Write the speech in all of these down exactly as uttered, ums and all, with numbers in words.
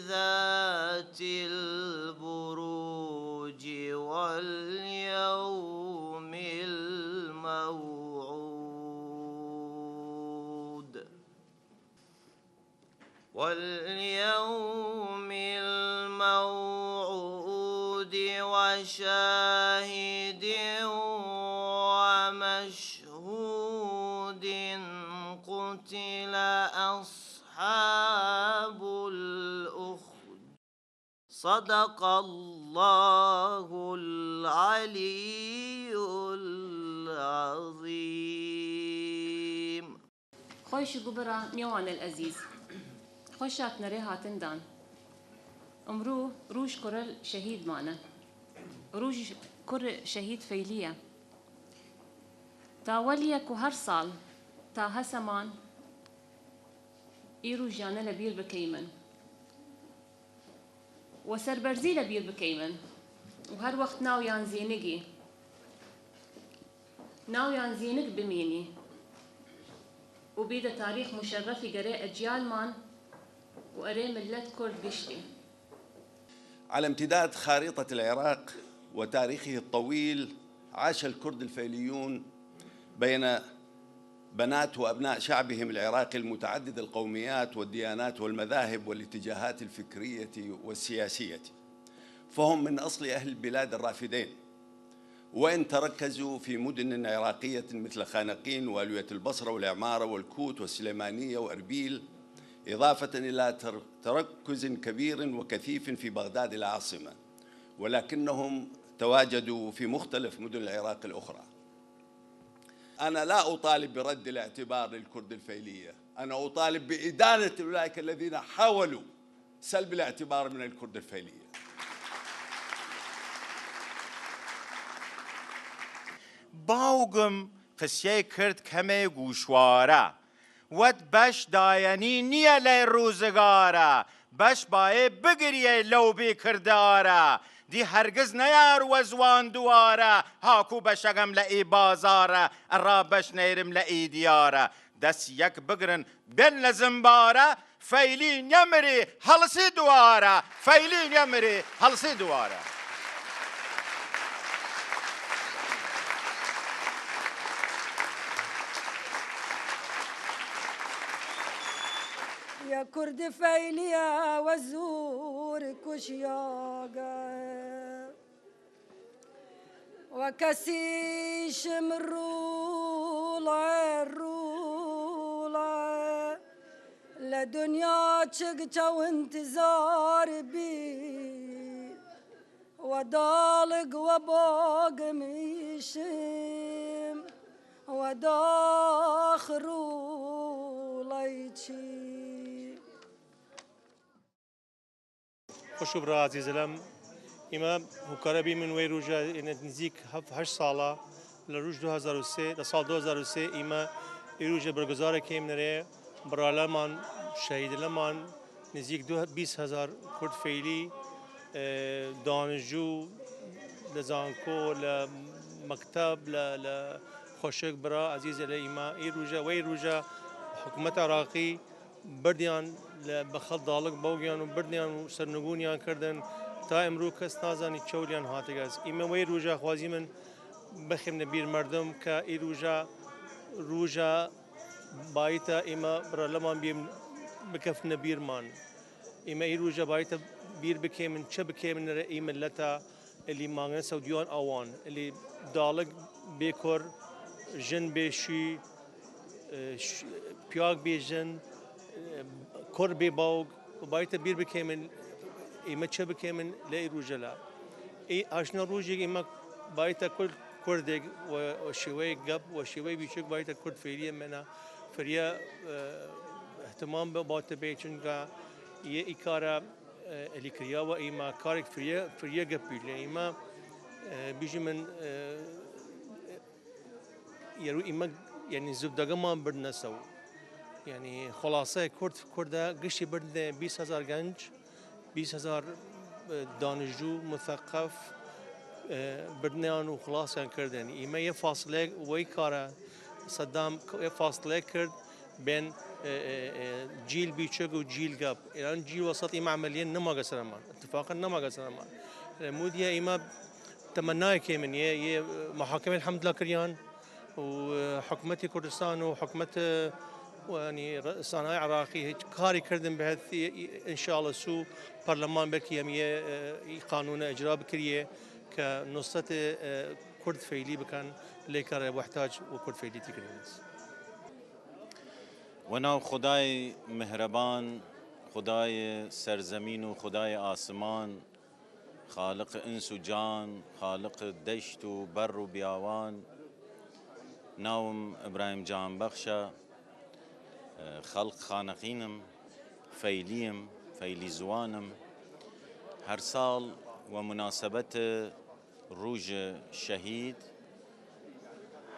ذات البروج واليوم الموعود. واليوم الموعود وشاهد ومشهود. قتل أصحاب الأخدود. صدق الله العلي العظيم. خوەیش گوبرا میوانەل ئەزیز، خوەشاتنەێ هاتندان. ئمڕوو رووژ کوڕەل شەهیدمانە، رووژ کوڕ شەهید فەیلیە. تا وەلیەک و هەر ساڵ تا هەسەمان ئی رووژانە لە بیر بکەیمن. و سەربەرزی لە بیر بکەیمن و هەر وەخت ناویان زینگی، ناویان زینگ بمینی و بیدە تاریخ مشرفی گەرێ ئەجیالمان و ئەرێ ملەت کورد گشتی. على امتداد خارطة العراق وتاريخه الطويل، عاش الكرد الفيليون بين بنات وأبناء شعبهم العراقي المتعدد القوميات والديانات والمذاهب والاتجاهات الفكرية والسياسية، فهم من أصل أهل البلاد الرافدين، وإن تركزوا في مدن عراقية مثل خانقين وألوية البصرة والعمارة والكوت والسليمانية وأربيل، إضافة إلى تر-، تركز كبير وكثيف في بغداد العاصمة، ولكنهم تواجدوا في مختلف مدن العراق الأخرى. أنا لا أطالب برد الاعتبار للكرد الفيلية، أنا أطالب بإدانة أولئك الذين حاولوا سلب الاعتبار من الكرد الفيلية. باوگم قسیەی کرد کەمێ گووشوارە، وەت بەش دایەنی نییە لەی رووزگارە، بەش بایێ بگریەی لەو بی کردارە، دی هەرگز نەیار وە زوان دووارە، هاکو بەشەگەم لە ئی بازارە، ئەڕا بەش نەیرم لە ئی دیارە. دەس یەک بگرن بێن لە زمبارە، فەیلی نیەمری هەڵسی دووارە، فەیلی نیەمری هەڵسی دووارە. یا کورد فەیلیە وە زوور کوشیاگە. وە کەسیشم ڕوڵە ڕوڵە لە دنیا چگ چەو انتظار بی، وە داڵگ وە باگمیشم وە داخ ڕوڵەی چی. خوەش و برا ئازیزەلەم، ئیمە هووکارە بیمن وەی رووژە، یەنە نزیک هەفت هەشت ساڵە، لە رووژ دو هەزار و سێ، لە ساڵ دو هەزار و سێ ئیمە ئی رووژە بەرگزارە کەیمنەێ، برالەمان، شەهیدەلەمان، نزیک دو، بیست هەزار کورد فەیلی، ئێ، دانشجو، لە زانکۆ، لە مەکتەب، لە، لە خوەشک برا ئازیزەێلە ئیمە، ئی رووژە، وەی رووژە حکومەت عراقی بردیان لە بەخەڵ داڵگ بەوگیان و بردیان و سەرنگونیان کردن، تا ئمڕوو کەس نازانی چەولیان هاتگەس. ئیمە وەی رووژە خوازیمن بخیمنە بیر مەردم کە ئی رووژە، رووژە بایتە ئیمە برەلەمان بیم، بکەفتنە بیرمان. ئیمە ئی رووژە بایتە بیر بکەیمن، چە بکەیمن لە ئی ملەتە، ئەلی مانگنە سەودیوان ئەوان، ئەلی داڵگ بێ کۆر، ژن بێ شوی، ئێ، ش-، پیاگ بێ ژن، ئێ، کۆر بێ باوگ، و بایتە بیر بکەیمن، ئیمە چە بکەیمن لە ئی رووژەلا. ئی ئاشنە رووژێگ ئیمە بایتە کل کوردێگ و، و شێوەیە گەپ و شێوەی بیچوک بایتە کورد فێریە مەنە، فریە، ئێ، اهتمام بە باتە بێ، چونکە یە ئی کارە ئەلی کریا و ئیمە کارێک فریە، فریە گەپی لە ئیمە، ئێ، بیژی من، ئێ، یەرو ئیمە، یعنی، زبدەگەمان بردنە سەو. یعنی، خلاصە کورد، کوردە گشتی بردنە بیست هەزار گەنج، بیست هەزار، ئێ، دانشجو، مثقف، ئێ، بردنیان و خلاصیان کردن. ئیمە یە فاصلەیەک وەی کارە سەدام یە فاصلەیەک کرد بێن جیل بیچگ و جیل گەپ، ئێران جیل وەسەت ئیمە عەمەلیەن نەماگە سەرەمان، اتفاقەن نەماگە سەرەمان. ئە، مودیە ئیمە تەمەنای کەیمن یە، یە محاکمەی الحمدلله کریان و حکومەتی کوردستان و حکومەت، و یعنی، رەسانای عراقی هیچ کاری کردن بهت، ئینشاءالله سو پەرلەمان بەلکی هەم یە، ئە، ئی قانونە اجرا بکریە کە نصرت، ئە، کورد فەیلی بکەن، لەی کارە وەحتاج و کورد فەیلی تیکردن. وە ناو خودای مهرەبان، خودای سەرزەمین و خودای ئاسمان، خالق ئنس و جان، خالق دەشت و بەڕ و بیاوان. ناوم ئیبراهیم جهانبەخشە، خەڵق خانەقینم، فەیلیم، فەیلی زوانم. هەر ساڵ وە مناسبەت رووژ شەهید،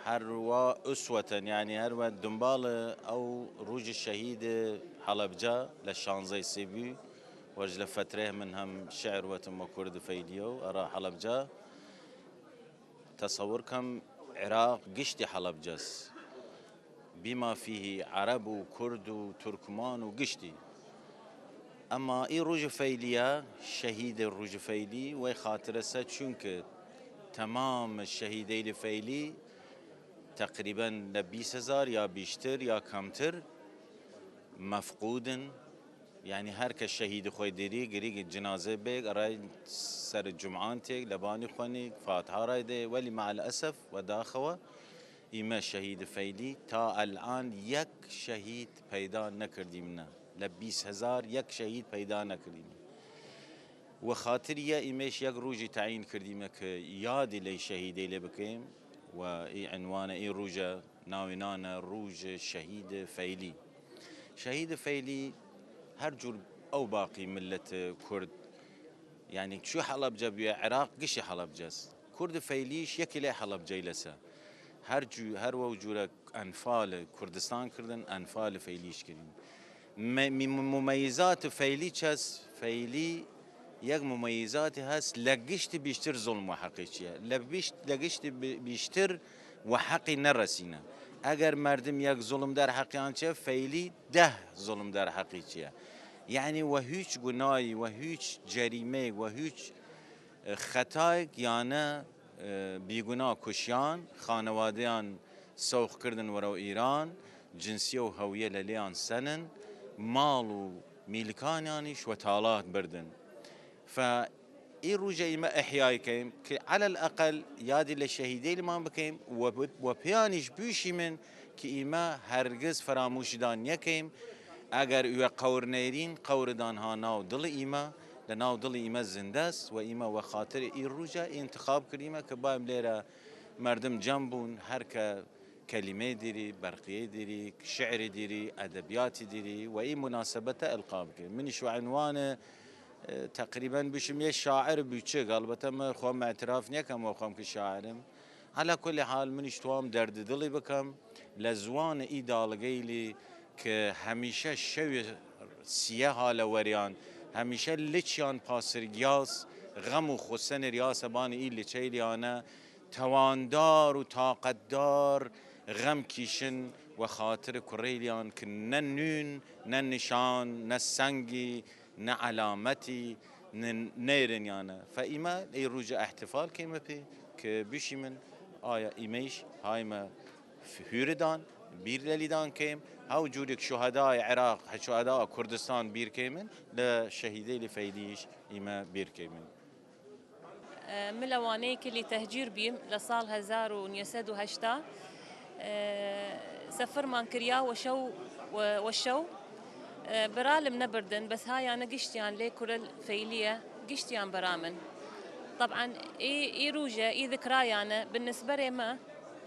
هەر وە ئوسوەتەن، یعنی هەر وە دنباڵ ئەو رووژ شەهید حەڵەبجە لە شانزەی سیبی، وەرج لە فەترەیه من هەم شعر وەتم وە کورد فەیلیە و ئەرا حەڵەبجە. تەسەور کەم عراق گشتی حەڵەبجەس، بما فیه عەرەب و کورد و تورکمان و گشتی. ئەما ئی رووژ فەیلیە، شەهید رووژ فەیلی، وەی خاترەسە، چونکە تەمام شەهیدەیل فەیلی تەقریبەن لە بیس هەزار یا بیشتر یا کەمتر مەفقودن. یعنی هەر کە شەهید خوەی دیری، گریگ جنازە بیگ، ئەرای سەر جمعان تیگ، لەبانی خوەنیگ، فاتحە رای دەی، وەلی مع الاسف وە داخەوە ئیمە شەهید فەیلی تا ئەلئان یەک شەهید پەیدا نەکردیمنە. لە بیس هەزار یەک شەهید پەیدا نەکردیمنە. وە خاتر یە ئیمەیش یەک رووژی تعیین کردیمە ک یادی لەی شەهیدەیلێ بکەیم، و ئی عنوانە، ئی رووژە ناوی نانە رووژ شەهید فەیلی. شەهید فەیلی هەر جوور ئەو باقی ملەت کورد، یعنی چوی حەڵەبجە بویە، عراق گشی حەڵەبجەس. کورد فەیلیش یەکی لەی حەڵەبجەیلەسە. هەر جوو، هەر وەو جوورە ئەنفال کوردستان کردن، ئەنفال فەیلیش کردن. مە-، می-، ممەیزات فەیلی چەس؟ فەیلی یەک ممەیزاتی هەس، لە گشت بیشتر زوڵم وە حەقی چیە، لە بیشت-، لە گشت بی-، بیشتر وە حەقی نەڕەسینە. ئەگەر مەردم یەک زوڵم دەر حەقیان چێ، فەیلی دە زوڵم دەر حەقی چیە. یعنی وە هویچ گونایی، وە هویچ جەریمەیگ، وە هویچ خەتایگ یانە، ئە، بیگونا کوشیان، خانەوادەیان سەوق کردن وەرەو ئیران، جنسیە و هەویە لەلیان سەنن، ماڵ و میلکانیانیش وە تاڵات بردن. فە ئی رووژە ئیمە ئحیای کەیم ک عەلە الأقل یادی لە شەهیدەیلمان بکەیم و ب-، وە پیانیش بویشیمن ک ئیمە هەرگز فەرامووشدان نیەکەیم. ئەگەر ئویە قەور نەیرین، قەوردان ها ناو دڵ ئیمە، لە ناو دڵ ئیمە زندەس و ئیمە وە خاتر ئی رووژە ئینتخاب کردیمە ک بایم لێرە مەردم جەم بوون، هەر کە کەلیمەی دیری، بەرقیەی دیری، شعری دیری، ئەدەبیاتی دیری، وە ئی مناسبەتە ئلقا بکەیم. منیش وە عنوان، ئە، تەقریبەن بشم یە شاعر بویچگ، ئەلبەتە من خوەم ئعتراف نیەکەم وە خوەم ک شاعرم. عەلا کل حال منیش توام دەرد دڵی بکەم لە زوان ئی داڵگەیلی ک هەمیشە شەوی سیە هالە وەریان، هەمیشە لچیان پاسرگیاس، غەم و خوسەن ریاسە بان ئی لچەیلیانە، تواندار و تاقەتدار غەم کیشن وە خاتر کوڕەیلیان ک نە نوین، نە نشان، نە سەنگی، نە عەلامەتی، نە-، نەیرن یانە. فە ئیمە ئی رووژە ئەحتفال کەیمە پی ک بشیمن ئایا ئیمەیش هایمە هویردان، بیر لەلیدان کەیم، هەو جووریک شوهەدای عراق، شوهەدا کوردستان بیر کەیمن، لە شەهیدەیل فەیلیش ئیمە بیر کەیمن. م لە وانەیەکلی تەهجیر بیم لە ساڵ هەزار و نیەسەد و هەشتا، سەفرمان کریا وە شەو، وە، وە شەو، برالم نەبردن، بەس هایانە گشتیان لەی کورە فەیلیە گشتیان برامن. طبعا ئی، ئی رووژە، ئی ذکرایانە بالنسبەێ مە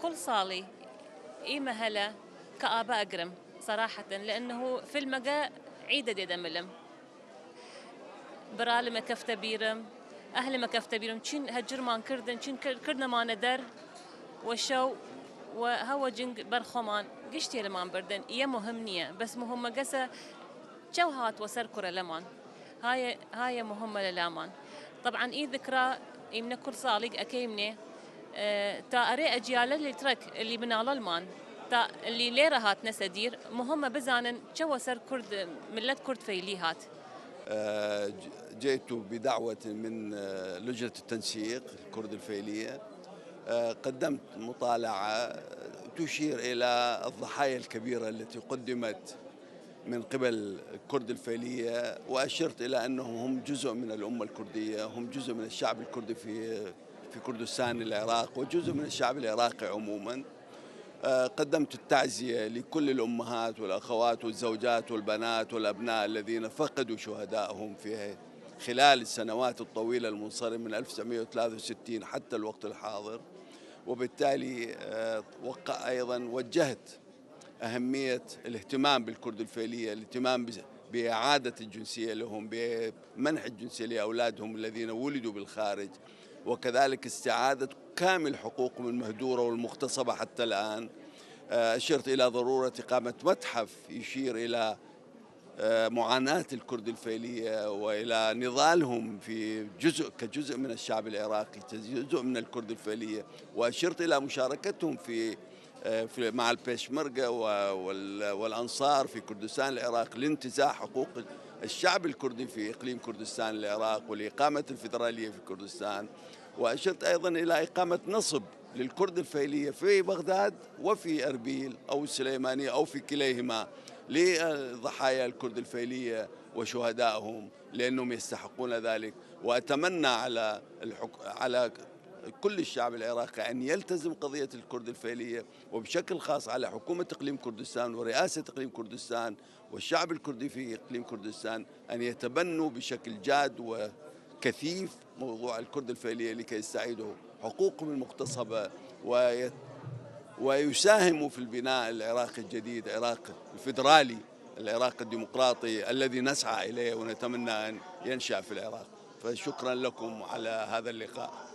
کل ساڵی ئیمە هەلە کەئابە ئەگرم صراحة، لأنه فیلمەگە عیدە دێدە ملم. برالمە کەفتە بیرم، ئەهلمە کەفتە بیرم، چین هەجرمان کردن، چین کر-، کردنەمانە دەر وە شەو و هەوە جنگ بەر خوەمان گشتێلمان بردن، یە مهم نیە، بەس مهمەگەسە چەو هاتوە سەر کورەلەمان، هایە، هایە مهمە لەلامان. طبعا ئی ذکرا ئیمنە کل ساڵیگ ئەکەیمنێ، ئە، تا ئەرێ ئەجیالەلی ترەک ئەلی مناڵەلمان. تا اللي لێرە هاتنەسە دیر، مهمە بزانن چە وەسەر کورد، ملەت کورد فەیلی هات. آه، ج- جئت بدعوة من آه، لجنة التنسيق الكرد الفيلية. آه، قدمت مطالعة تشير إلى الضحايا الكبيرة التي قدمت من قبل الكرد الفيلية، وأشرت إلى أنهم هم جزء من الأمة الكردية، هم جزء من الشعب الكردي في في كردستان العراق وجزء من الشعب العراقي عموما. آه، قدمت التعزية لكل الأمهات والأخوات والزوجات والبنات والأبناء الذين فقدوا شهدائهم في خلال السنوات الطويلة المنصرمة من ألف وتسعمية وتلاتة وستين حتى الوقت الحاضر. وبالتالي آه، وق- أيضا وجهت أهمية الاهتمام بالكرد الفيلية، الاهتمام ب- بإعادة الجنسية لهم، بمنح الجنسية لأولادهم الذين ولدوا بالخارج، وكذلك استعادة كامل حقوقهم المهدورة والمغتصبة حتى الآن. آه، أشرت إلى ضرورة إقامة متحف يشير إلى آه، معاناة الكرد الفيلية وإلى نضالهم في جزء كجزء من الشعب العراقي، كجزء من الكرد الفيلية، وأشرت إلى مشاركتهم في آه، في مع البيشمركة و- وال- والأنصار في كردستان العراق لانتزاع حقوق الشعب الكردي في إقليم كردستان العراق ولإقامة الفيدرالية في كردستان. وأشرت أيضا إلى إقامة نصب للكرد الفيلية في بغداد وفي أربيل أو السليمانية أو في كليهما لضحايا الكرد الفيلية وشهدائهم، لأنهم يستحقون ذلك. وأتمنى على الحك... على كل الشعب العراقي أن يلتزم قضية الكرد الفيلية، وبشكل خاص على حكومة إقليم كردستان ورئاسة إقليم كردستان والشعب الكردي في إقليم كردستان أن يتبنوا بشكل جاد وكثيف موضوع الكرد الفيلية لكي يستعيدوا حقوقهم المغتصبة ويت... ويساهموا في البناء العراقي الجديد، العراق الفيدرالي، العراق الديمقراطي الذي نسعى إليه ونتمنى أن ينشأ في العراق. فشكرا لكم على هذا اللقاء.